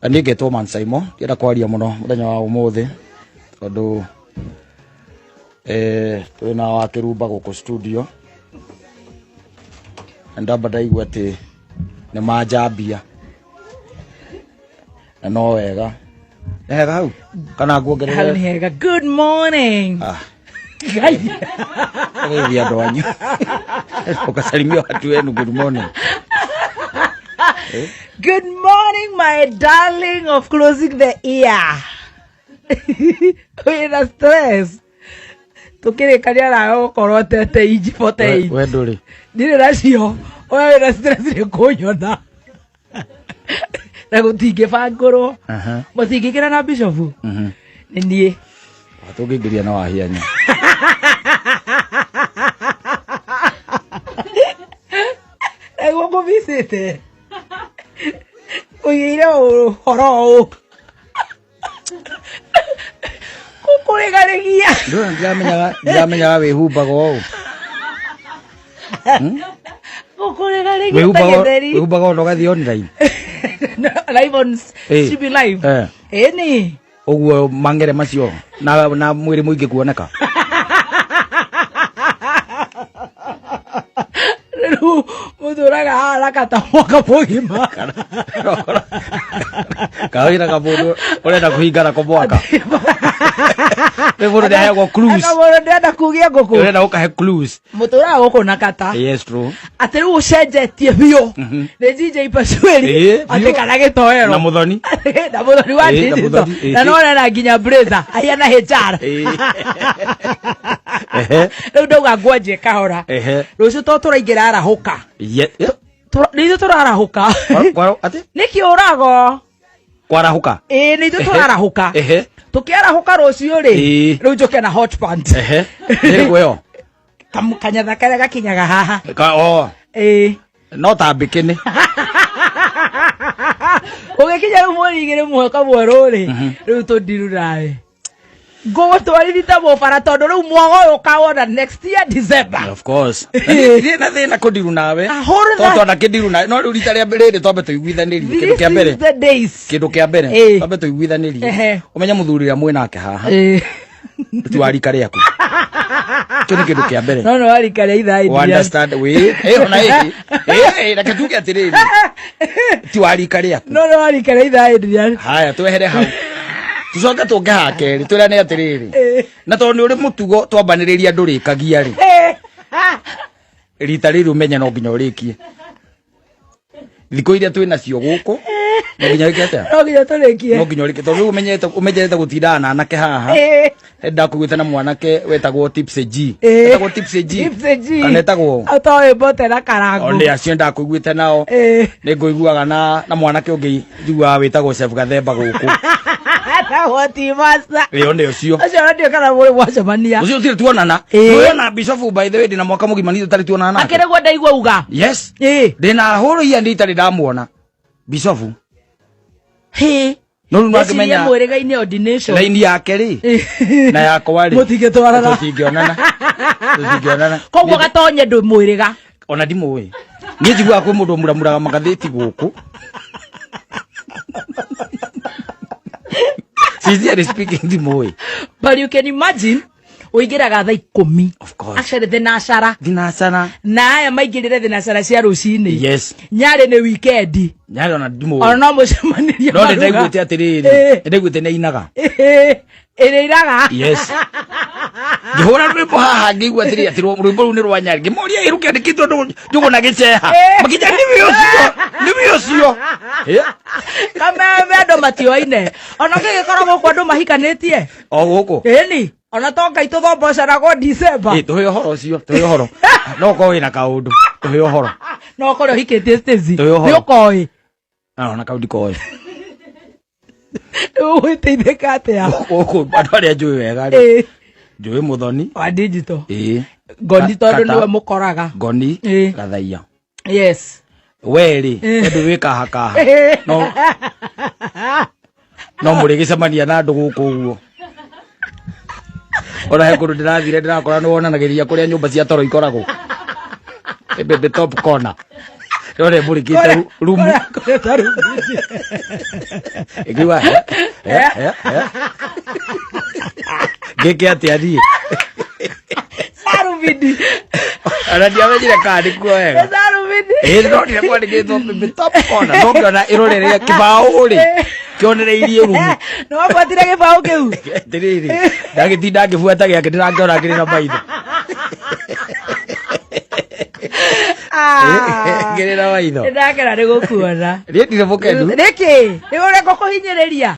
Niĩ ngetwo Man Saimo, ndienda kwaria mũno mũthenya wa ũmũthĩ tondũ twĩna wa kĩrumba gũkũ studio na ndamba ndaigua atĩ nĩ manjambia na no wega. Nĩ hega hau kana Hau nguongerere? nĩ hega. Good morning. Ah, Ngai. ũgeithia andũ anyu, ũkasalimia watu wenu. Good morning. Good morning, my darling of closing the ear. Wĩna stress. Tũkĩrĩkania nawe gũkorwo tete inji 48. We ndũrĩ. Ndirĩ nacio. We wĩna stress nĩ kũnyona. Na gũtingĩbangũrwo. Mũtingĩkĩra na bishofu. Nĩ niĩ. Tũngĩingĩria na wahianya. Nĩguo ngũbicĩte. Ũigĩire ũhoro ũũ. Kũkũrĩgarĩgia. Ndũrĩ ndiramenyaga wĩhumbaga ũũ. Gũkũrĩgarĩgia ta Wĩhumbaga gĩtheri. wĩhumbaga ũũ na ũgathiĩ online. Live on streaming live. Ĩni. Ũguo mangere macio na mwĩrĩ mũingĩ kuoneka. Rĩu mũtũraga haraka ta mwaka mũgima. Kawĩra ka mũndũ ũrenda kũhingana ko mwaka. Nĩ mũndũ nĩaheagwo clues. Aka mũndũ ndĩrenda kugia ngũkũ. Ũrenda ũkahe clues. Mũtũraga gũkũ na kata. Yes, true. Atĩ rĩu ũcenjetie biũ. Nĩ DJ Pasueli. Ĩĩ, Atĩ biũ. kana gĩtoero. Na mũthoni. Na mũthoni wa Ĩĩ, na digital. mũthoni, ĩĩ. Na no ũrena nginya blazer. Ahiana HR. Ĩĩ. Ehe. Rĩu ndauga ngwanjie kahora. Rũciũ to tũraingĩra arahũka. Nĩ ithuĩ tũrarahũka. Atĩ? Nĩ kĩũrago. Kwarahũka. Ĩĩ, nĩ ithuĩ tũrarahũka. Tũkĩarahũka rũciũ rĩ, rĩu njũke na hot pant. Nĩ ĩrĩkũ ĩyo? Kanyatha karĩa gakinyaga haha. Ka o. Ĩĩ. No ta mbikini. Ũgĩkinya rĩu mweri 2 mwaka mwerũ rĩ, rĩu tũndiru nawe. Ngũgũtwarithia ta mũbara tondũ rĩu mwago ũyũ ũkawona next year December. Of course. Na niĩ na thĩna kũndiru nawe. Ahũra. Tondũ twanakĩndiru nawe. No rĩu rita rĩa rĩrĩ twambe tũiguithanĩrie. Kĩndũ kĩa mbere. This is the days. Kĩndũ kĩa mbere. Twambe tũiguithanĩrie. Ũmenye mũthuri ũrĩa mwĩ nake haha. Ti wa rika rĩaku. Kĩu nĩ kĩndũ kĩa mbere. No no warika rĩa ithaa O Adrian. understand wĩ ĩyo na ĩngĩ. Ĩ reke tuge atĩrĩrĩ. Ti wa rika rĩaku. No no warika rĩa ithaa Adrian. Haya twehere hau. Tucoke tũke ha kerĩ twĩrane atĩrĩrĩ. Na tondũ nĩ ũrĩ mũtugo twambanĩrĩria ndũrĩkagia rĩ. Rita rĩrĩ ũmenye no nginya ũrĩkie. Thikũ iria twĩ nacio gũkũ no nginya wĩke atĩa? No nginya tũrĩkie. No nginya ũrĩkie tondũ rĩu ũmenyerete gũtindaga na anake haha. Ndakuĩte na mwanake wetagwo Tipsy G. Etagwo Tipsy G. Tipsy G. Kana etagwo Atoĩ mbote na karangu. O nĩ acio ndakuiguĩte nao. Nĩ ngũiguaga na mwanake ũngĩ njiguaga wĩtagwo Chef Gathemba gũkũ. Etagwo T-Master. Ĩyo nĩ ũcio. Ũcio ona ndiũĩ kana mũrĩ mwacemania. Ũcio tũtirĩ tuonana. Nĩwona Bishop by the way ndĩna mwaka mũgima niĩ tũtarĩ tuonana nake. Akĩrĩ guo ndaigua uga. Yes. Ndĩna hũrũ iya ndĩ itarĩ ndamuona. Bishop. Hĩ. No rĩu Eciria nĩwakĩmenya mwĩrĩga-inĩ ordination. Laini yake rĩ na yakwa rĩ Mũtingĩtwarana. Tũtingĩonana. Tũtingĩonana. Koguo gatonye ndũ mwĩrĩga. Ona ndimũĩ. Niĩ njiguaga kwĩ mũndũ ũmuramuraga magathĩti gũkũ. Sincerely speaking ndimũĩ. But you can imagine ũingĩraga thaa 10. Of course. Actually thinacara. Thinacara. Na aya maingĩrĩre thinacara cia rũcinĩ. Yes. Nyarĩ nĩ weekend. Nyarĩ ona ndimũĩ. Ona no mũcemanĩrie No nĩ maruga. ndaiguĩte atĩrĩrĩ. Nĩ ndaiguĩte nĩ ainaga. Ĩrĩa iraga. Yes. Ngĩhũra rwĩmbo haha ngĩigua atĩrĩrĩ atĩ rwĩmbo rũu nĩ rwa Nyarĩ. Ngĩmoria ĩ rũkĩandĩkĩtwo Njũgũ na gĩceha. Makĩnjĩra nĩwe ũcio. Nĩwe ũcio. Kameme andũ matioaine. Ona kĩgĩkorwo gũkũ andũ mahikanĩtie. O gũkũ. Ĩni. Ona to Ngai tũthombocaragwo December. Ĩ, tũhe ũhoro ũcio, tũhe ũhoro. No ũkorwo wĩna kaũndũ, tũhe ũhoro. No ũkorwo ũhikĩtie Stacy. Tũhe ũhoro. Nĩ ũkoĩ. Ah, ona kau ndikoĩ. Rĩu ũgwĩteithĩka atĩa? Gũkũ andũ arĩa njũĩ wega rĩ. Njũĩ Mũthoni. Wa digital. Ĩĩ. Ngoni tondũ Kata. nĩwe mũkoraga. Ngoni. Gathaia. Yes. We rĩ, we ndũĩ kaha kaha. No no mũrĩgĩcemania na andũ gũkũ ũguo. Ona he kũndũ ndĩrathire ndĩrakora nĩ wonanagĩria kũrĩa nyũmba cia toro ikoragwo. The top corner. Ndĩrona ĩmũrĩkĩte rumu. Kũrĩa ta rumu. Ĩngiuga he he he he. Ngĩke atĩa niĩ? Sarubindi. Ona ndiamenyire kana nĩkuo wega. Sarubindi. Ĩĩ ndĩronire kwandĩkĩtwo mĩmĩ top corner. No ngĩona ĩroreire kĩbaũ rĩ kĩonereirie rumu. Nĩ wabuatire gĩbaũ kĩu? Atĩrĩrĩ, ndagĩtinda ngĩbuata gĩake ndĩrakĩona kĩrĩ na maitho. Ah. Ngĩrĩ na maitho. Nĩ ndakena nĩ gũkuona. Niĩ ndirĩ mũkenu. Nĩkĩ? Nĩ ũrĩa ngũkũhinyĩrĩria.